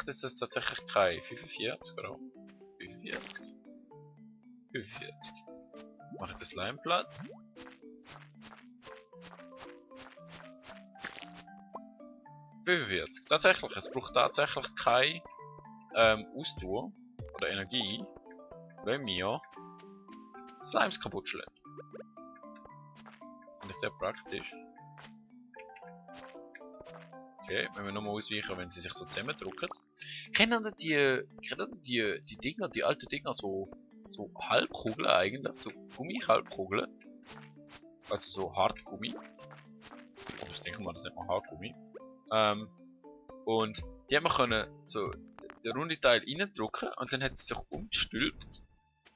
macht jetzt das tatsächlich kein 45, oder? 45. 45. Mache ich das Slimeblatt. Tatsächlich, es braucht tatsächlich keine Ausdauer oder Energie, wenn wir Slimes kaputt schlagen. Das ist sehr praktisch. Okay, wenn wir nochmal ausweichen, wenn sie sich so zusammendrücken. Kennen die Dinger, die alten Dinger, so Halbkugeln eigentlich, so Gummi-Halbkugeln? Also so Hartgummi. Ich denke mal, das nennt man Hartgummi. Und die haben wir können so den runden Teil reindrücken und dann hat sie sich umgestülpt.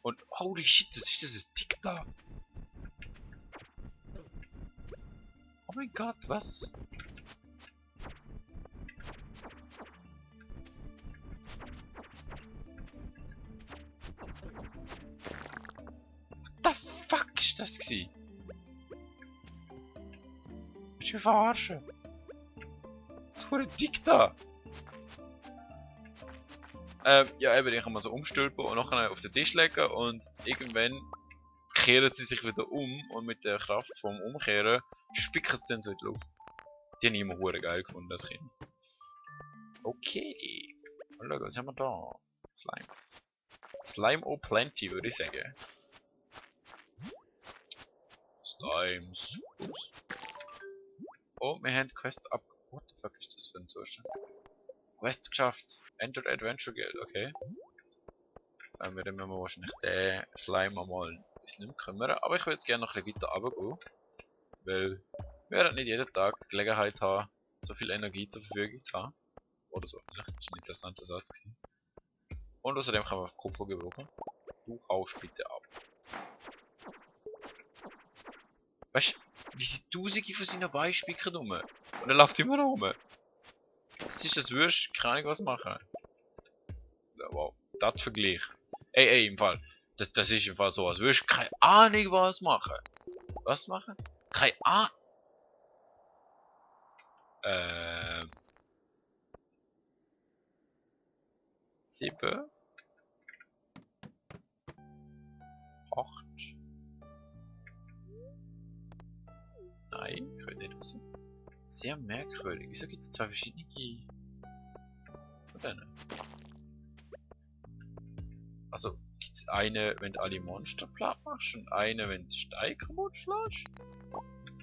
Und holy shit, was ist das? Ein Tick da? Oh mein Gott, was? What the fuck ist das gewesen? Willst du mich verarschen? Was für ein Tick da? Ja eben, ich kann mal so umstülpen und nachher auf den Tisch legen und irgendwann kehren sie sich wieder um und mit der Kraft vom Umkehren spicken sie dann so in die Luft. Die habe ich immer hure geil gefunden als Kind. Okay. Und schau, was haben wir da? Slimes. Slime oh plenty, würde ich sagen. Slimes. Ups. Oh, wir haben Quest ab. What the fuck ist das für ein Zustand? Quest geschafft. Enter Adventure Guild, okay. Dann müssen wir wahrscheinlich den Slime mal ein bisschen kümmern. Aber ich würde jetzt gerne noch ein bisschen weiter runtergehen. Weil wir werden nicht jeden Tag die Gelegenheit haben, so viel Energie zur Verfügung zu haben. Oder so. Vielleicht ist ein interessanter Satz gewesen. Und außerdem kann man Kupfer gebrauchen. Du haust bitte ab. Weißt du, wie sie tausende von seinen Beinen spicken rum. Und er läuft immer rum. Das ist, als würdest du keine Ahnung was machen. Ja, wow, das Vergleich. Ey, im Fall. Das ist im Fall so, als würdest du keine Ahnung was machen. Was machen? Keine Ahnung. 7. 8. Nein, ich will nicht raus. Sehr merkwürdig. Wieso gibt es zwei verschiedene von denen? Also, gibt es eine, wenn du alle Monster platt machst und eine, wenn du Steine kaputt schlägst?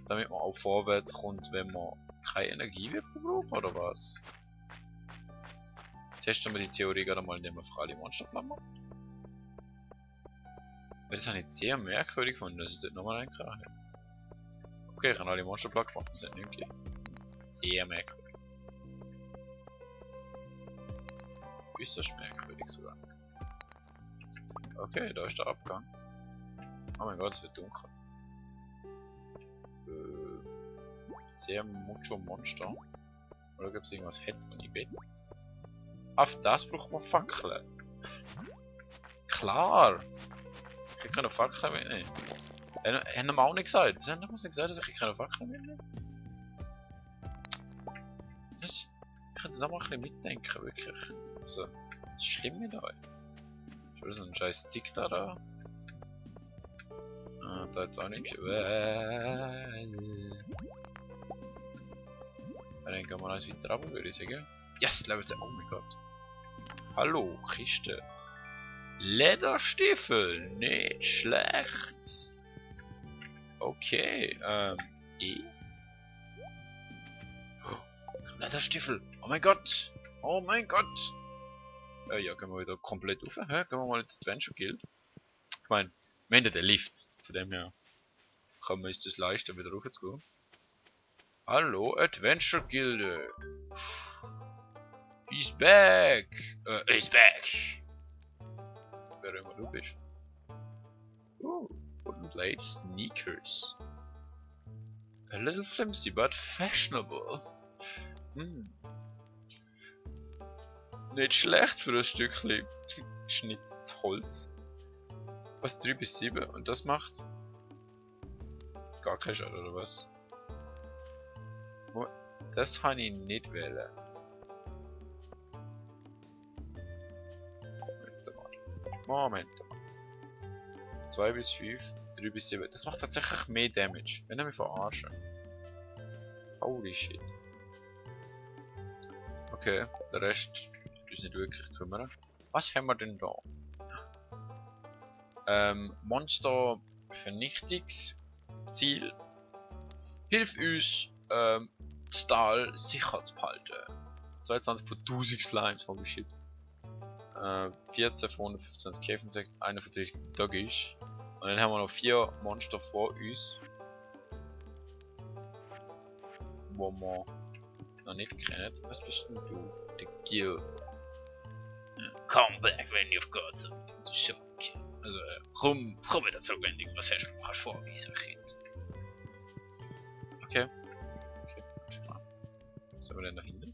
Damit man auch vorwärts kommt, wenn man keine Energie mehr verbraucht, oder was? Testen wir die Theorie gerade mal, indem wir für alle Monster platt machen. Das habe ich jetzt sehr merkwürdig gefunden, dass ich das nochmal reinkriege. Okay, ich habe alle Monster platt gemacht, das ist nicht okay. Sehr merkwürdig. Äußerst merkwürdig sogar. Okay, da ist der Abgang. Oh mein Gott, es wird dunkel. Sehr mucho Monster. Oder gibt es irgendwas Hett und ich Bett? Auf das braucht man Fackeln. Klar! Ich kann keine Fackeln mitnehmen. Haben wir auch nicht gesagt. Sie haben damals nicht gesagt, dass ich keine Fackeln mitnehme. Ich könnte da mal ein bisschen mitdenken, wirklich. Also, das ist schlimm mit euch. Ist wieder so ein scheiß Stick da. Da jetzt auch nichts. Dann gehen wir eins weiter runter, würde ich sagen. Yes, Level 10. Oh mein Gott. Hallo, Kiste. Lederstiefel, nicht schlecht. Okay, E. Oh, Lederstiefel. Oh mein Gott. Oh mein Gott. Ja, gehen wir wieder komplett rauf. Gehen wir mal in die Adventure Guild. Ich meine, wir haben den Lift. Von dem her kann man sich das leichter wieder raufzugehen. Hallo, Adventure Gilde. He's back. He's back. Wer immer du bist. Wooden blade sneakers. A little flimsy but fashionable. Nicht schlecht für ein Stückchen geschnitztes Holz. Was 3 bis 7 und das macht gar keinen Schaden oder was? Das kann ich nicht wählen. Moment. 2 bis 5, 3 bis 7. Das macht tatsächlich mehr Damage. Wenn er mich verarschen. Holy shit. Okay, der Rest muss nicht wirklich kümmern. Was haben wir denn da? Monster Vernichtungsziel. Hilf uns, das Tal sicher zu behalten. 22 von 1000 Slimes, holy shit. 14 von 125 Käferinsekten, 31 Doggies. Und dann haben wir noch 4 Monster vor uns. Wo wir noch nicht kennen. Was bist denn du? Der Gil. Come back when you've got something to show. Also, komm wieder zurück, wenn du was hast vor, wie so ein Kind. Okay. Okay, spannend. Was haben wir denn da hinten?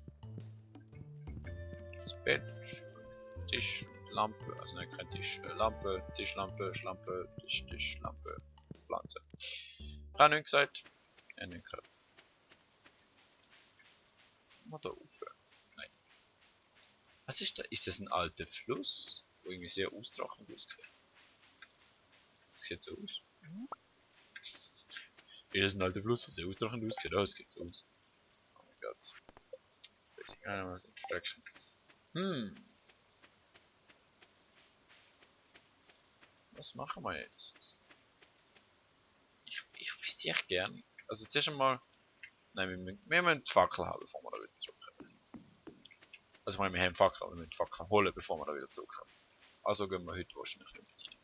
Das Bett, Tisch, Lampe, also nein, kein Tisch, Lampe, Tischlampe, Schlampe, Tisch, Lampe, Pflanze. Keine nichts gesagt. Keine gerade. Mal da rauf. Nein. Was ist da? Ist das ein alter Fluss? Wo irgendwie sehr austrocknend aussieht. Das sieht so aus. Ist das ein alter Fluss, der sehr austrocknend aussieht? Oh, das sieht so aus. Oh mein Gott. Basic Animals Introduction. Was machen wir jetzt? Ich wüsste echt gern. Also zuerst einmal. Nein, wir müssen die Fackel haben, bevor wir da wieder zurückkommen. Also ich meine, wir haben Fackel, aber wir müssen die Fackel holen, bevor wir da wieder zurückkommen. Also gehen wir heute wahrscheinlich nicht mit rein.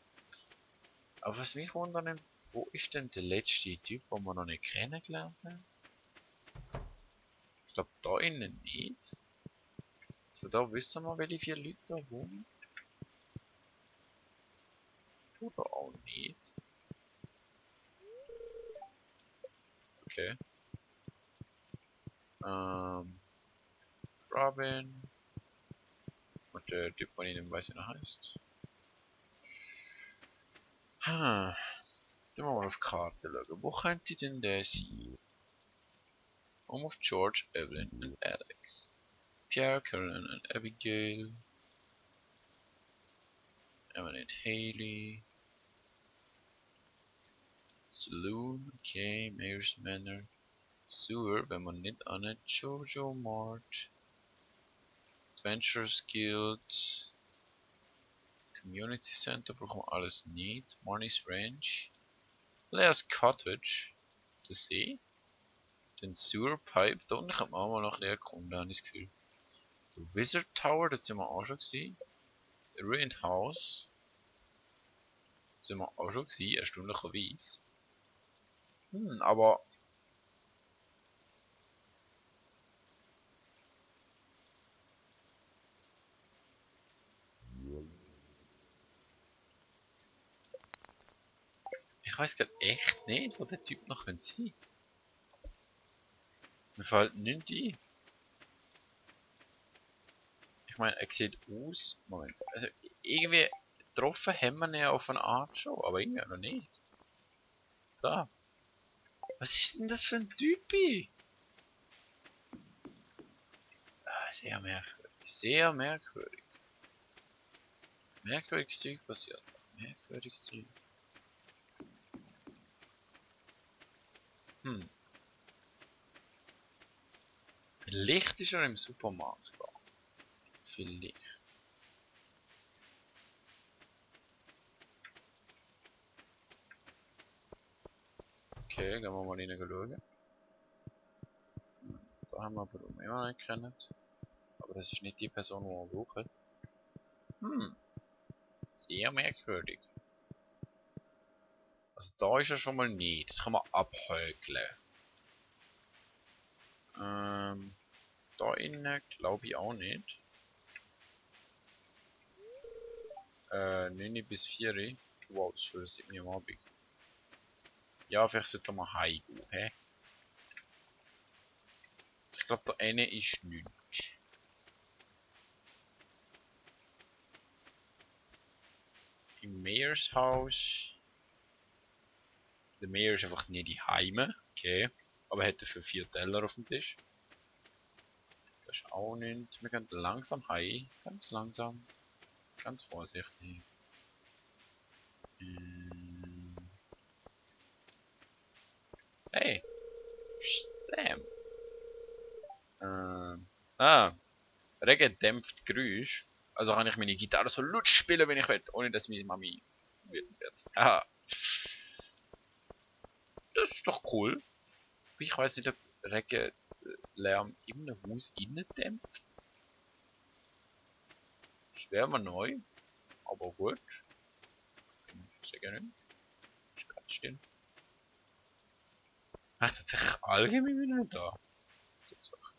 Aber was mich wundert, wo ist denn der letzte Typ, den wir noch nicht kennengelernt haben? Ich glaube da innen nicht. Also da wissen wir, welche 4 Leute da wohnen. Oder auch nicht. Okay. Robin. Und der Typ von ihnen weiß, wie er heißt. Dann wir mal auf die Karte schauen. Wo könnte denn der sein? Auf George, Evelyn und Alex. Pierre, Carolyn und Abigail. Emily und Haley. Saloon, okay, Mayor's Manor. Sewer, wenn man nicht an eine Jojo Mart. Adventurers Guild. Community Center brauchen wir alles nicht. Marnie's Ranch. Lea's Cottage. Der See. Den Sewer Pipe. Da unten kann man auch mal noch leer kommen, da habe ich das Gefühl. Der Wizard Tower, da sind wir auch schon gewesen. The Ruined House. Da sind wir auch schon gewesen, erstaunlicherweise. Aber. Ich weiß gerade echt nicht, wo der Typ noch sein könnte. Mir fällt nichts ein. Ich meine, er sieht aus. Moment. Also, irgendwie getroffen haben wir ihn ja auf eine Art schon, aber irgendwie auch noch nicht. Da. Was ist denn das für ein Typi? Ah, sehr merkwürdig. Sehr merkwürdig. Merkwürdiges Zeug passiert. Merkwürdiges Zeug. Vielleicht ist er im Supermarkt da. Vielleicht. Okay, gehen wir mal rein schauen. Da haben wir aber immer noch nicht kennen. Aber das ist nicht die Person, die wir brauchen. Sehr merkwürdig. Also da ist er schon mal nicht. Das kann man abhäkeln. Da innen glaube ich auch nicht. 9 bis 4. Wow, das ist schon 7 am Abend. Ja, vielleicht sollten wir heimgehen, hä? Also ich glaube, da eine ist nichts. Im Mayors Haus. Der Mayor ist einfach nie die Heime. Okay. Aber er hat dafür 4 Teller auf dem Tisch. Das ist auch nicht. Wir gehen langsam heim. Ganz langsam. Ganz vorsichtig. Hey, Sam. Ah, Regen dämpft Geräusch. Also kann ich meine Gitarre so laut spielen, wenn ich will, ohne dass meine Mami wütend wird. Haha. Das ist doch cool. Ich weiß nicht, ob Regenlärm in einem Haus innen dämpft. Das wäre mal neu, aber gut. Sehr gerne. Ich kann stehen. Ach, tatsächlich allgemein wieder nicht da. Tatsächlich.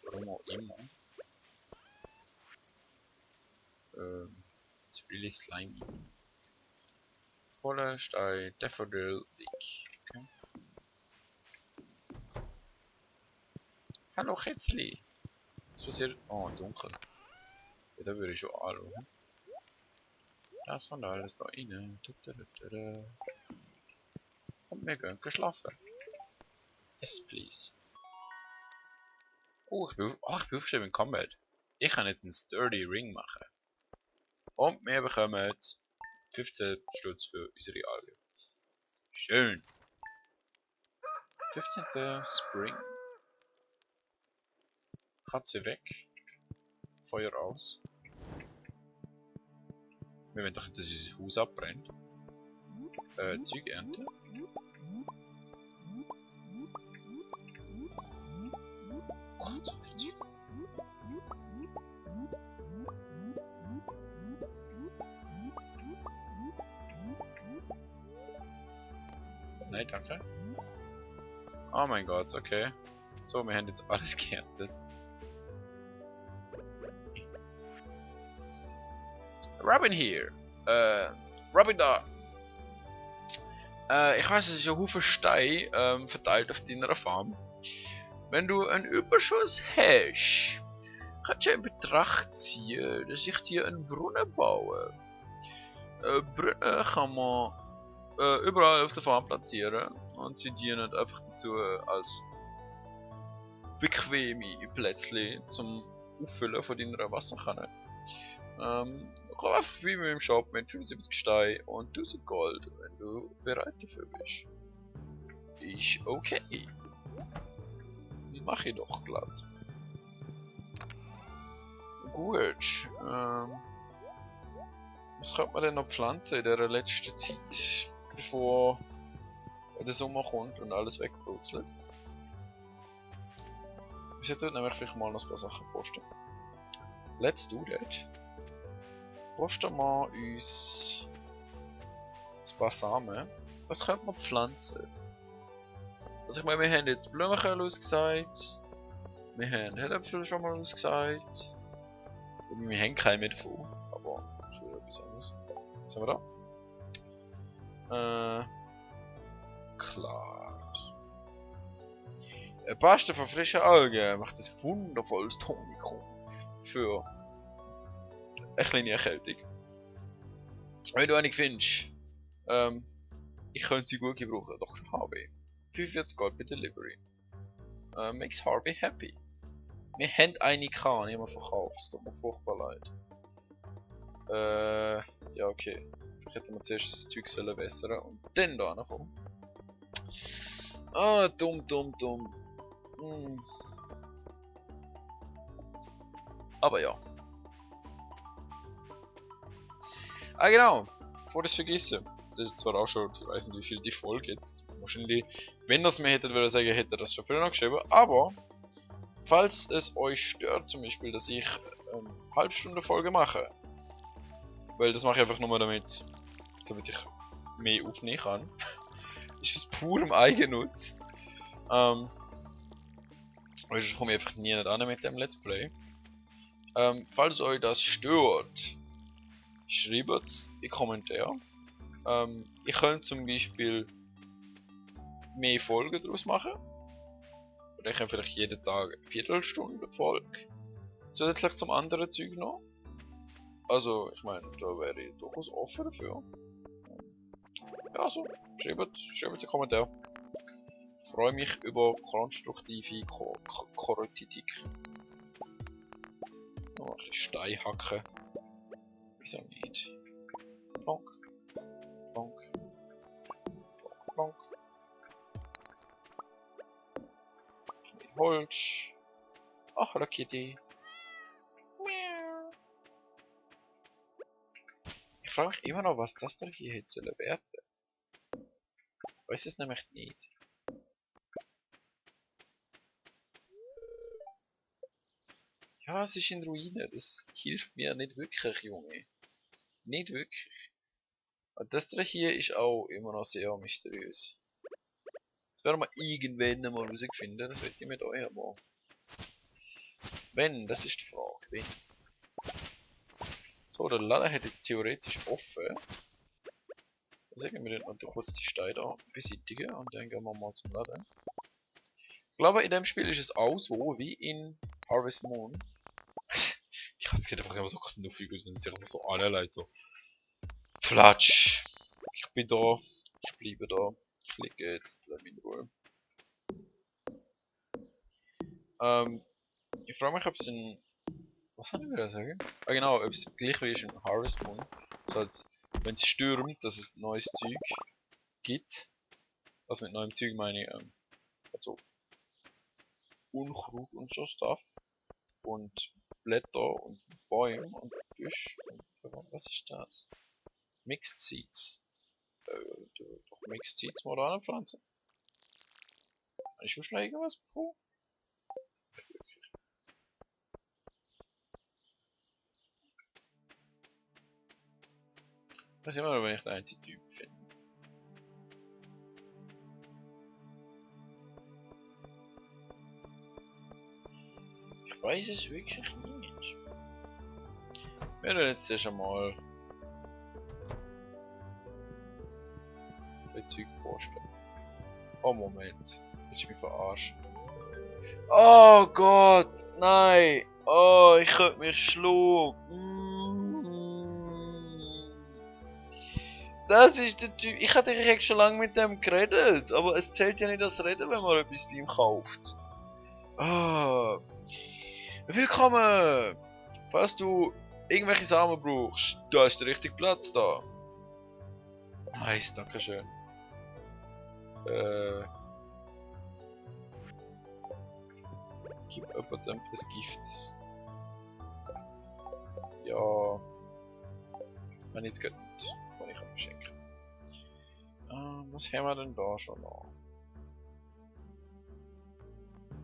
Warum auch immer. It's really slimy. Voller Stein, Daffodil, Leak. Okay. Hallo Kätzli. Was passiert? Oh, dunkel. Ja, da würde ich schon anschauen. Das kommt alles da rein. Und wir gehen schlafen. Yes, please. Oh, ich bin aufgeschrieben in Combat. Ich kann jetzt einen Sturdy Ring machen. Und wir bekommen 15 Stutz für unsere Alge. Schön. 15. Spring. Katze weg. Feuer aus. Wir wollen doch nicht, dass unser Haus abbrennt. Zeug ernten. Gott, so viel Zeug. Nein, danke. Oh mein Gott, okay. So, wir haben jetzt alles geerntet. Robin hier. Robin da. Ich weiß, es ist ein Haufen Stein verteilt auf deiner Farm. Wenn du einen Überschuss hast, kannst du in Betracht ziehen, dass ich dir einen Brunnen baue. Brunnen kann man überall auf der Farm platzieren und sie dienen einfach dazu als bequeme Plätzchen zum Auffüllen von deiner Wasserkanne. Komm einfach vorbei mit dem Shop mit 75 Stein und 1000 Gold, wenn du bereit dafür bist. Ist okay. Mach ich doch glatt. Gut. Was könnte man denn noch pflanzen in dieser letzten Zeit, bevor der Sommer kommt und alles wegbrutzelt? Wir sollten nämlich vielleicht mal noch ein paar Sachen posten. Let's do that. Posten wir uns ein paar Samen. Was könnte man pflanzen? Also ich meine, wir haben jetzt Blumenkohl ausgesagt. Wir haben Herdäpfel schon mal ausgesagt. Und wir haben keine mehr davon. Aber das ist wieder etwas anderes. Was haben wir da? Klar. Paste von frischen Algen macht ein wundervolles Tonikum für eine kleine Erkältung. Wenn du eine findest, ich könnte sie gut gebrauchen. Dr. Harvey. 45 Gold bei Delivery. Makes Harvey happy. Wir haben eine Kahn, immer verkauft. Es tut mir furchtbar leid. Ja, okay. Vielleicht hätten wir zuerst das Zeug sollen wässern und dann da kommen. Ah, dumm. Aber ja. Ah, genau. Bevor ich es vergesse. Das ist zwar auch schon, ich weiß nicht, wie viel die Folge jetzt. Wahrscheinlich, wenn das mir hätte, würde ich sagen, hätte das schon früher noch geschrieben. Aber, falls es euch stört, zum Beispiel, dass ich eine halbe Folge mache. Weil das mache ich einfach nur damit ich mehr aufnehmen kann. Ist aus purem Eigennutz. Weil sonst komme ich einfach nie nicht an mit dem Let's Play. Falls euch das stört, schreibt es in die Kommentare. Ihr könnt zum Beispiel mehr Folgen daraus machen. Oder ich kann vielleicht jeden Tag eine Viertelstunde Folge. Zusätzlich zum anderen Zeug noch. Also, ich meine, da wäre ich durchaus offen dafür. Ja, also, schreibt in die Kommentare. Ich freue mich über konstruktive Kritik. Noch ein bisschen Stein hacken. Wieso nicht? Bonk. Plonk. Holz. Ach, hallo Kitty. Miau. Ich frage mich immer noch, was das da hier hätte sollen werden. Ich weiß es nämlich nicht. Ja, es ist in Ruine. Das hilft mir nicht wirklich, Junge. Nicht wirklich. Und das da hier ist auch immer noch sehr mysteriös. Das werden wir irgendwann mal herausfinden. Das wird ich mit euch aber. Wenn, das ist die Frage. Wenn. So, der Laden hat jetzt theoretisch offen. Sagen wir noch kurz die Steine beseitigen und dann gehen wir mal zum Laden. Ich glaube, in dem Spiel ist es auch so wie in Harvest Moon. Ich hatte es einfach immer so knuffig aus, wenn es sich einfach so anleitet. So. Flatsch! Ich bin da. Ich bleibe da. Ich liege jetzt. Lass mich in Ruhe. Ich frage mich, ob es in. Was soll ich wieder sagen? Ah, genau, ob es gleich wie ist in Harvest Moon. Also halt, wenn es stürmt, dass es neues Zeug gibt. Was mit neuem Zeug meine ich, also Unkraut und so Stuff. Und Blätter und Bäume und Büsch. Und was ist das? Mixed Seeds. Doch Mixed Seeds mal da anpflanzen. Habe ich schon schnell irgendwas bekommen? Das ist immer nur, wenn ich den einzigen Typ finde. Ich weiß es wirklich nicht. Wir werden jetzt erst einmal ein Zeug posten. Oh Moment. Willst du mich verarschen? Oh Gott! Nein! Oh, ich könnte mich schlucken. Das ist der Typ. Ich hatte eigentlich schon lange mit dem geredet, aber es zählt ja nicht als Reden, wenn man etwas bei ihm kauft. Ah. Willkommen! Falls du irgendwelche Samen brauchst, da ist der richtige Platz da. Nice, danke schön. Gib jemandem ein Gift. Ja. Wenn jetzt geht nicht, kann ich ihm schenken. Was haben wir denn da schon noch?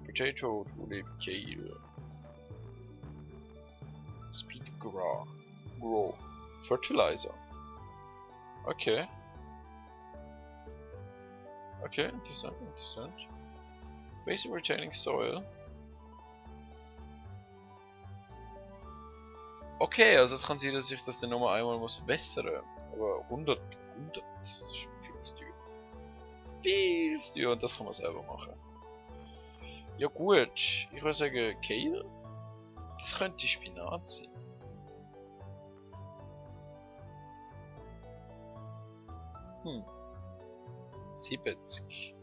Potato, Tulip, Kale. Speed Grow. Fertilizer. Okay. Okay, interessant, interessant. Basic retaining soil. Okay, also es kann sein, dass ich das dann nochmal einmal muss wässern. Aber 100, das ist schon viel zu teuer. Viel zu teuer und das kann man selber machen. Ja gut, ich würde sagen Kale. Das könnte Spinat sein. Hm. 70.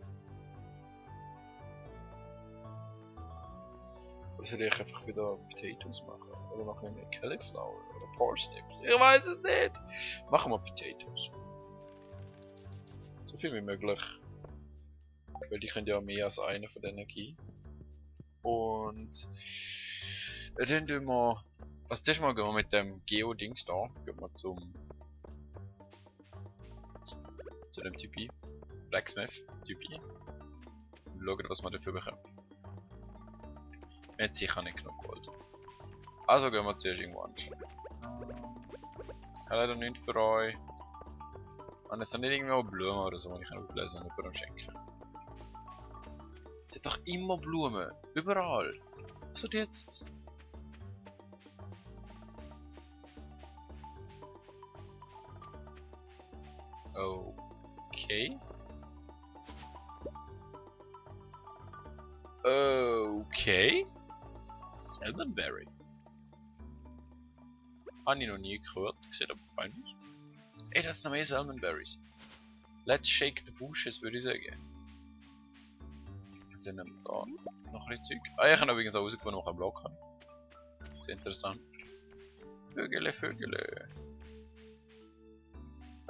Oder soll ich einfach wieder Potatoes machen? Oder noch mehr Cauliflower? Oder Parsnips? Ich weiß es nicht! Machen wir Potatoes. So viel wie möglich. Weil die können ja mehr als eine von der Energie. Und dann tun wir. Also zuerst mal gehen wir mit dem Geo-Dings da. Gehen wir zu dem Typi. Blacksmith Typi. Und schauen, was wir dafür bekommen. Wir haben sicher nicht genug Gold. Also gehen wir zuerst irgendwo anschauen. Ich habe leider nichts für euch. Und jetzt noch nicht irgendwo Blumen oder so, die ich auflesen und jemandem schenken. Es hat doch immer Blumen. Überall. Was tut jetzt? Okay. Okay. Salmonberry. Habe ich noch nie gehört. Sieht aber fein aus. Ey, das sind noch mehr Salmonberries. Let's shake the bushes, würde ich sagen. Dann nehmen wir da noch ein bisschen Zeug. Ah, ich habe übrigens auch herausgefunden, wo ich einen Block habe. Sehr interessant. Vögele, Vögele.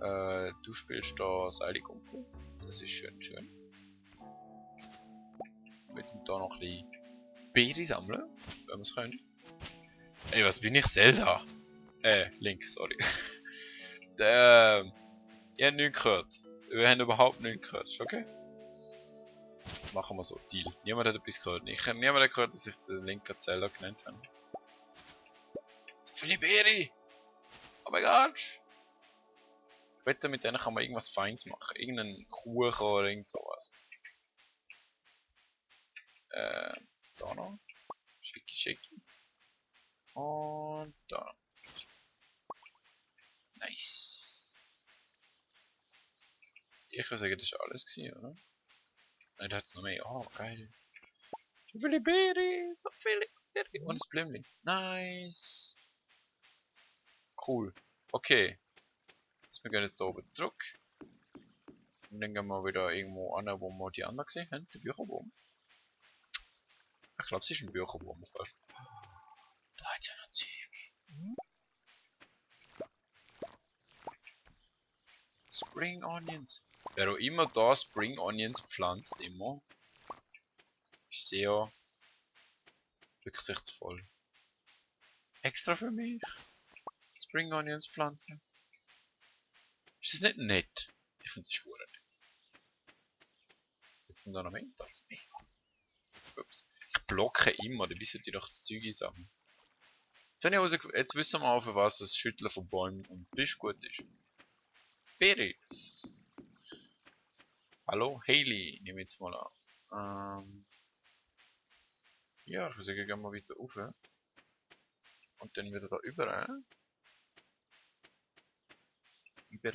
Du spielst da Seilikumpel. Das ist schön, schön. Wir tun da noch ein bisschen Beere sammeln, wenn wir es können. Ey, was bin ich? Zelda? Link, sorry. Ihr habt nichts gehört. Wir haben überhaupt nichts gehört, ist okay? Machen wir so, Deal. Niemand hat etwas gehört. Niemand hat gehört, dass ich den Link an Zelda genannt habe. So viele Beere! Oh mein Gott! Ich wette, mit denen kann man irgendwas Feins machen. Irgendeinen Kuchen oder irgend sowas. Da noch. Schicki, schicki. Und da noch. Nice. Ich würde sagen, das war alles gewesen, oder? Nein, da hat es noch mehr. Oh, geil. So viele Beere, so viele Beere. Und das Blümchen. Nice. Cool. Okay. Jetzt, wir gehen jetzt da oben zurück. Und dann gehen wir wieder irgendwo an, wo wir die anderen gesehen haben. Der Bücherwurm. Ich glaube, es ist ein Bücherwurm. Da hat ja noch Zeug. Spring Onions. Wer auch immer da Spring Onions pflanzt, immer, ist sehr rücksichtsvoll. Extra für mich. Spring Onions pflanzen. Ist das nicht nett? Ich finde das schwurig nett. Jetzt sind da noch mehr. Das mehr. Ups. Ich blocke immer, dann sollte ich doch das Zeug einsammeln. Jetzt wissen wir auch, für was das Schütteln von Bäumen und Fisch gut ist. Beere. Hallo, Hailey, nehme ich jetzt mal an. Ja, ich würde sagen, gehen wir weiter rauf. Und dann wieder da über. Über.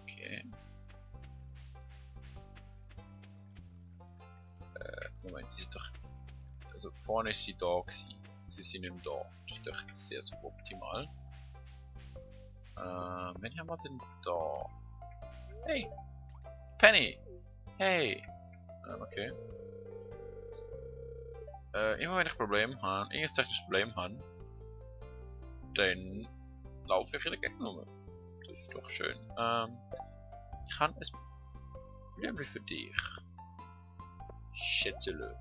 Okay. Moment, die ist doch. Also vorne ist sie da gewesen. Sie sind nicht mehr da. Das ist doch sehr suboptimal. Wen haben wir denn da? Hey! Penny! Hey! Okay. Immer wenn ich Probleme habe, irgendein technisches Problem habe, dann laufe ich in der Gegend rum. Das ist doch schön. Ich habe ein Problem für dich. Schätzele.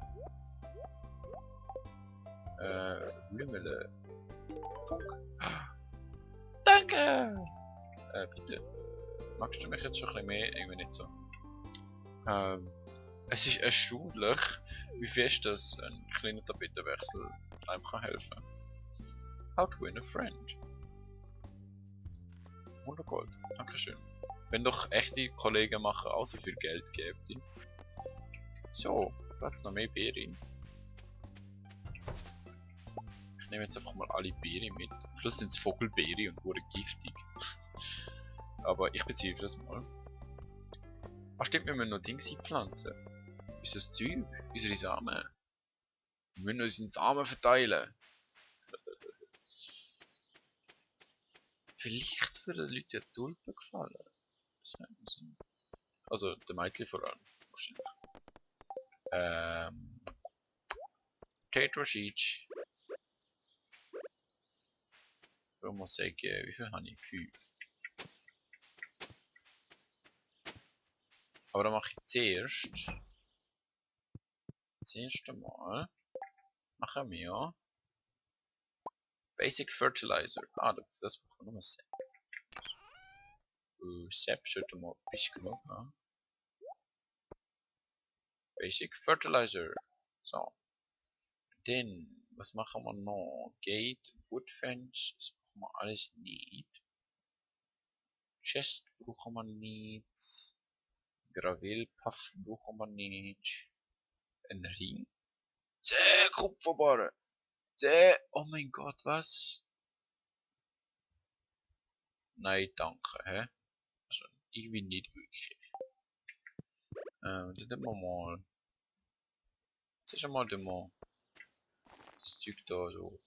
Blümele. Funk. Danke! Bitte. Magst du mich jetzt schon ein bisschen mehr? Irgendwie nicht so. Es ist erstaunlich, wie fest das ein kleiner Tapetenwechsel einem kann helfen. How to win a friend. 100 Gold. Dankeschön. Wenn doch echte Kollegen machen auch so viel Geld geben. So, Platz noch mehr Beeren. Ich nehme jetzt einfach mal alle Beeren mit. Am Schluss sind es Vogelbeeren und wurden giftig. Aber ich bezweifle das mal. Ach stimmt, wir müssen noch Dings einpflanzen. Ist das Zeug? Unsere Samen. Wir müssen unseren Samen verteilen. Vielleicht würde den Leuten ja Tulpen gefallen. Das wäre Sinn. Also, der Mädchen vor allem. Wahrscheinlich. Potato Sheets. Ich muss sagen, wie viel habe ich? 5. Aber dann mache ich zuerst einmal machen wir Basic Fertilizer. Ah, das brauchen wir nur Sap. Sap sollte mal ein bisschen genug haben. Basic Fertilizer. So. Dann, was machen wir noch? Gate, Woodfence, das brauchen wir alles nicht. Chest brauchen wir nicht. Gravel, Puff brauchen wir nicht. Ein Ring. Sehr Kupferbarren. Oh mein Gott, was? Nein, danke, hä? Also, irgendwie nicht wirklich. Dann nehmen wir mal. Zuerst einmal das Zeug da so.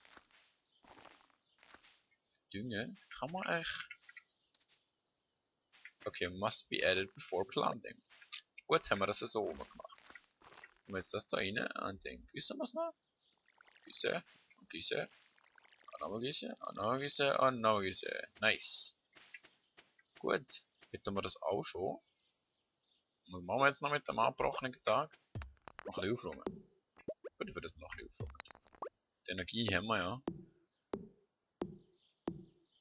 Düngen. Kann man echt. Okay, must be added before planting. Gut, haben wir das so oben gemacht. Und jetzt das da rein und dann gießen wir es noch. Gießen und gießen. Und nochmal gießen und nochmal gießen und nochmal gießen. Nice. Gut, hätten wir das auch schon. Was machen wir jetzt noch mit dem abgebrochenen Tag? Noch ein bisschen aufräumen. Gut, ich würde noch ein bisschen aufräumen. Die Energie haben wir ja.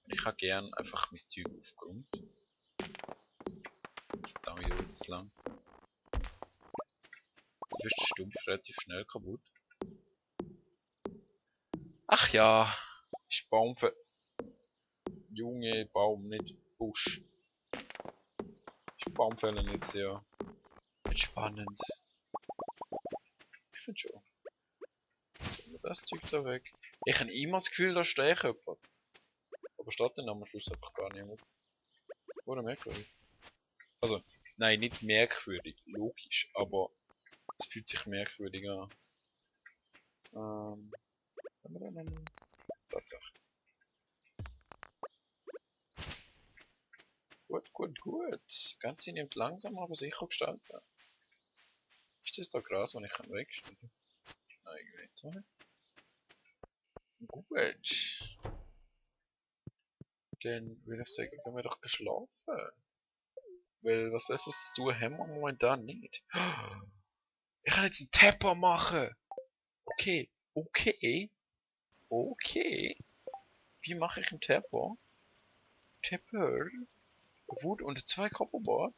Ich habe gern einfach mein Zeug aufgeräumt. Verdammt, dauert das lang. Du wirst stumpf relativ schnell kaputt. Ach ja, ist Baum für Junge Baum, nicht Busch. Ist Baumfällen nicht sehr entspannend. Ich finde schon. Nehmen wir das Zeug da weg. Ich habe immer das Gefühl, da steht jemand. Aber steht dann am Schluss einfach gar niemand. Oder merkwürdig. Also, nein, nicht merkwürdig, logisch, aber es fühlt sich merkwürdig an. Haben wir da noch einen? Tatsache. Gut, gut, gut. Ganz nimmt langsam, aber sicher gestalten. Ist das da Gras, wenn ich wegschneiden kann? Nein, ich will so nicht. Gut. Dann würde ich sagen, gehen wir doch geschlafen. Weil was Besseres zu tun haben wir momentan nicht. Ich kann jetzt einen Tapper machen. Okay, okay, okay. Wie mache ich einen Tapper? Tapper? Wood und 2 Copperbar?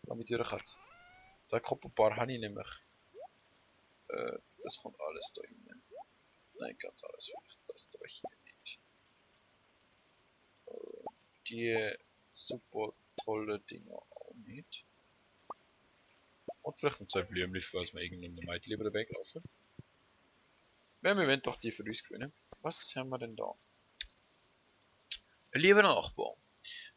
Lass mich durchgehen. 2 Copperbar habe ich nämlich. Das kommt alles da rein. Nein, ganz alles vielleicht. Das da hier nicht. Die super tolle Dinger auch nicht. Und vielleicht noch 2 Blümchen, falls wir irgendeine Meid lieber weglaufen. Wenn wir doch die für uns gewinnen. Was haben wir denn da? Lieber Nachbar,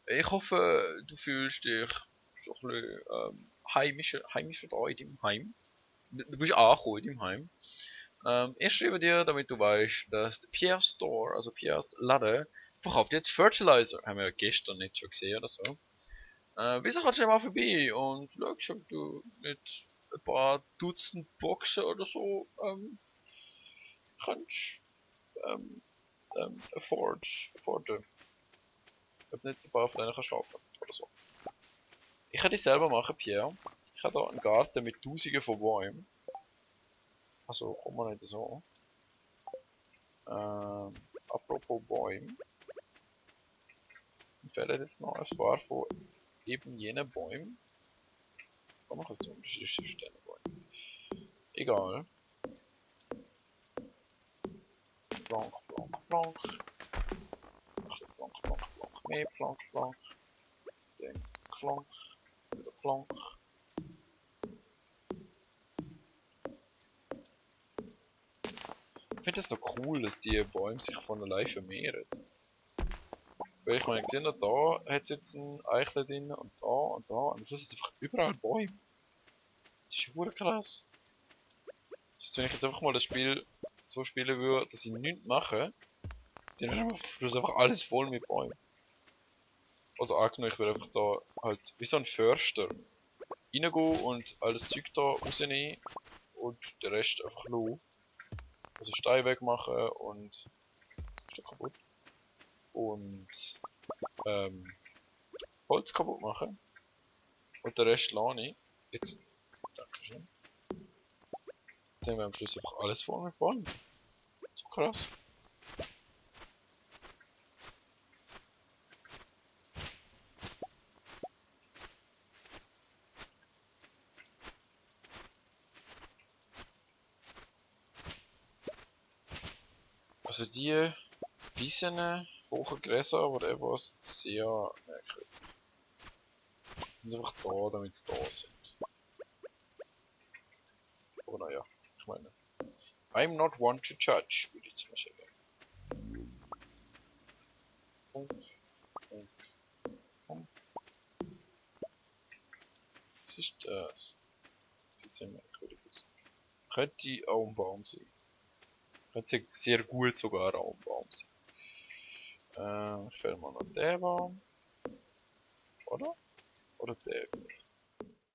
ich hoffe, du fühlst dich so ein bisschen heimischer da in deinem Heim. Du bist angekommen in deinem Heim. Ich schreibe dir, damit du weißt, dass der Pierre Store, also Pierres Laden, verkauft jetzt Fertilizer. Haben wir ja gestern nicht schon gesehen oder so. Wieso kannst du mal vorbei und schaust, ob du mit ein paar Dutzend Boxen oder so kannst afforden. Ob nicht ein paar von denen kannst kaufen oder so. Ich kann die selber machen, Pierre. Ich habe hier einen Garten mit tausenden von Bäumen. Also, kommt man nicht so. Apropos Bäume. Mir fehlen jetzt noch ein paar von eben jenen Bäumen. Warum mache ich so unterschiedliche zwischen diesen Bäumen? Egal. Plank, Plank, Plank. Plank, Plank, Plank. Mehr Plank, Plank. Dann Plank. Wieder Plank. Ich finde es doch cool, dass die Bäume sich von allein vermehren. Weil ich meine, gesehen habe, da hat es jetzt ein Eichel drin und da und da. Und am Schluss ist einfach überall Bäume. Das ist super krass. Das heißt, wenn ich jetzt einfach mal das Spiel so spielen würde, dass ich nichts mache, dann wäre am Schluss einfach alles voll mit Bäumen. Also angenommen, ich würde einfach da halt wie so ein Förster reingehen und alles Zeug da rausnehmen und den Rest einfach lassen. Also Stein wegmachen und ist der kaputt. Und Holz kaputt machen. Und den Rest lasse ich. Jetzt. Dankeschön. Dann wäre am Schluss einfach alles voll mit Bäumen. So krass. Also die Wiesen, hohen Gräser, whatever, sind sehr merkwürdig. Die sind einfach da, damit sie da sind. Aber naja, ich meine. I'm not one to judge, würde ich zum Beispiel sagen. Funk, Funk, Funk. Was ist das? Sieht sehr merkwürdig aus. Könnte auch ein Baum sein. Könnte sehr gut sogar auch ein Baum sein. Ich fäll mal noch den Baum. Oder? Oder der.